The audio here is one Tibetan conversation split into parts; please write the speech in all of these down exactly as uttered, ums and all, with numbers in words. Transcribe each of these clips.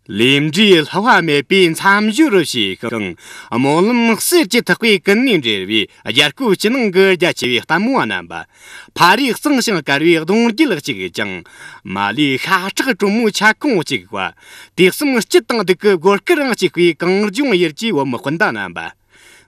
ལས་འབྲས་བསླུ་བ་མེད་པའི་མཚམས་སྦྱོར་བྱས་ཤིང་། སྨོན་ལམ་གསེར་གྱི་ཐག་པས་ཀུན་ནས་འབྲེལ་བའི་རྒྱལ་སྐུ་ཕྱི་ནང་གི་རྒྱ་ཆེ་བའི་ལྟད་མོ་བ་རྣམ་པ། ཕ་རོལ་གཙང་ཞིང་དཀར་བའི་གདུང་རྒྱུད་གཅིག་ཀྱང་། མ་ལུས་ཤ་ཁྲག་དྲོན་མོའི་ཆ་ཁོངས་གཅིག་པ། དུས་གསུམ་སྐྱིད་དང་སྡུག་གི་སྒོ་སྐུ་རང་གཅིག་པའི་གངས་ལྗོངས་ཡུལ་གྱི་བུ་མོ་སྤུན་ཟླ་རྣམ་པ།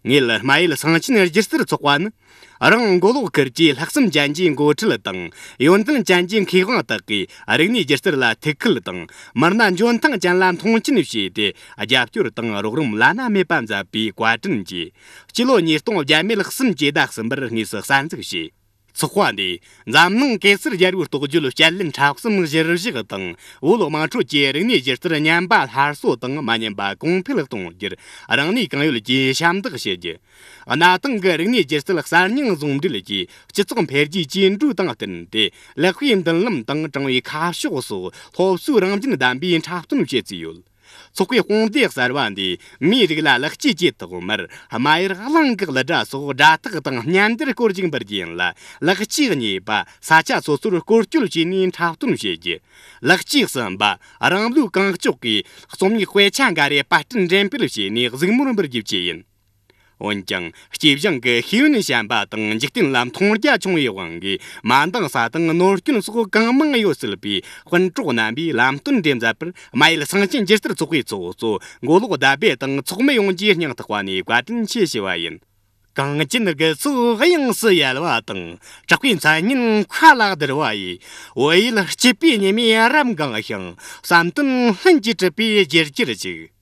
ངེད་སྨྲ་ཡུལ་ཟངས་ཆེན་སྒྱུ་རྩལ་ཚོགས་པ་ནི། རང་མགོ་ལོག་ཁུལ་གྱི་ལྷག་བསམ་ཅན་གྱི་འགོ་ཁྲིད་དང་། ཡོན་ཏན་ཅན་གྱི་མཁས་དབང་དག་གིས་རིག་གནས་སྒྱུ་རྩལ་ལ་ཐུགས་ཁུར་དང་། མི་སྣ་འཇོན་ཐང་ཅན་ལ་མཐོང་ཆེན་བྱས་ཏེ། རྒྱབ་སྐྱོར་དང་རོགས་རམ་བླ་ན་མེད་པ་མཛད་པའི་བཀའ་དྲིན་གྱིས། སྤྱི་ལོ་ཉིས་སྟོང་བརྒྱ་མེད་གསུམ་གྱི་ཟླ་གསུམ་པར་དངོས་སུ་གསར་འཛུགས་བྱས། ཚོགས་པ་འདིས་འཛམ་གླིང་གེ་སར་རྒྱལ་པོའི་རྟོགས་བརྗོད་བརྒྱུད་ལེན་འཁྲབ་གསུམ་གཞིར་བཞག་དང་། བོད་དམངས་ཁྲོད་ཀྱི་རིག་གནས་སྒྱུ་རྩལ་ཉམས་པ་སླར་གསོ་དང་མ་ཉམས་པ་གོང་འཕེལ་གཏོང་རྒྱུར་རང་ནུས་གང་ཡོད་ཀྱིས་ཞབས་འདེགས་ཞུ་རྒྱུ། གནའ་དེང་གི་རིག་གནས་སྒྱུ་རྩལ་གསར་རྙིང་ཟུང་འབྲེལ་གྱིས་སྤྱི་ཚོགས་འཕེལ་རྒྱས་ཇེ་འགྲོ་དང་བསྟུན་ཏེ། ལེགས་པའི་མདུན་ལམ་དང་དྲང་བའི་ཁ་ཕྱོགས་སོགས་སློབ་གསོའི་རང་བཞིན་ལྡན་པའི་འཁྲབ་སྟོན་བྱེད་རྩིས་ཡོད། ཚོགས་པའི་དཔུང་སྡེ་གསར་བ་འདིས་མིའི་རིགས་ལ་ལེགས་སྐྱེས་ཀྱི་ཐོག་མར། རྨ་ཡུལ་གླིང་གི་གླུ་སྒྲ་སོགས་སྒྲ་ཐག་དང་སྙན་དར་སྐོར་ཅིག་འབུལ་རྒྱུ་ཡིན་ལ། ལེགས་སྐྱེས་གཉིས་པ་ས་ཆ་སོ་སོར་སྐོར་སྐྱོད་བྱས་ནས་འཁྲབ་སྟོན་བྱེད་རྒྱུ། ལེགས་སྐྱེས་གསུམ་པ་རང་ལུས་གང་ལྕོགས་ཀྱིས་རྩོམ་ཡིག་དཔེ་ཆ་འགའ་རེ་པར་སྐྲུན་འགྲེམས་སྤེལ་བྱས་ནས་གཟིགས་མོར་འབུལ་རྒྱུ་བཅས་ཡིན། འོན་ཀྱང་། སྐྱེས་བཟང་གི་ཤེས་ཡོན་ཞན་པ་དང་འཇིག་རྟེན་ལ་མཐོང་རྒྱ་ཆུང་བའི་དབང་གིས། མ་འདང་ས་དང་ནོར་སྐྱོན་སོགས་གང་མང་ཡོད་སྲིད་པའི་སྤུན་གྲོགས་རྣམ་པས་ལམ་སྟོན་འདྲེན་མཛད་པར། རྨ་ཡུལ་ཟངས་ཆེན་སྒྱུ་རྩལ་ཚོགས་པའི་ཚོགས་གཙོ་མགོ་ལོག་ཟླ་བྷེ་དང་ཚོགས་མི་ཡོངས་ཀྱི་སྙིང་ཐག་པ་ནས་བཀའ་དྲིན་ཆེ་ཞུ་བ་ཡིན། གངས་ཅན་དགུ་ཚོགས་དབྱངས་སུ་ཡལ་བ་དང་། གྲགས་པའི་མཚན་སྙན་མཁའ་ལ་ལྡིར་བ་ཡིས། བོད་ཡུལ་སྐྱིད་པའི་ཉི་མས་རབ་འགེངས་ཤིང་། བསམ་དོན་ལྷུན་གྱིས་གྲུབ་པའི་རྒྱུར་གྱུར་ཅིག།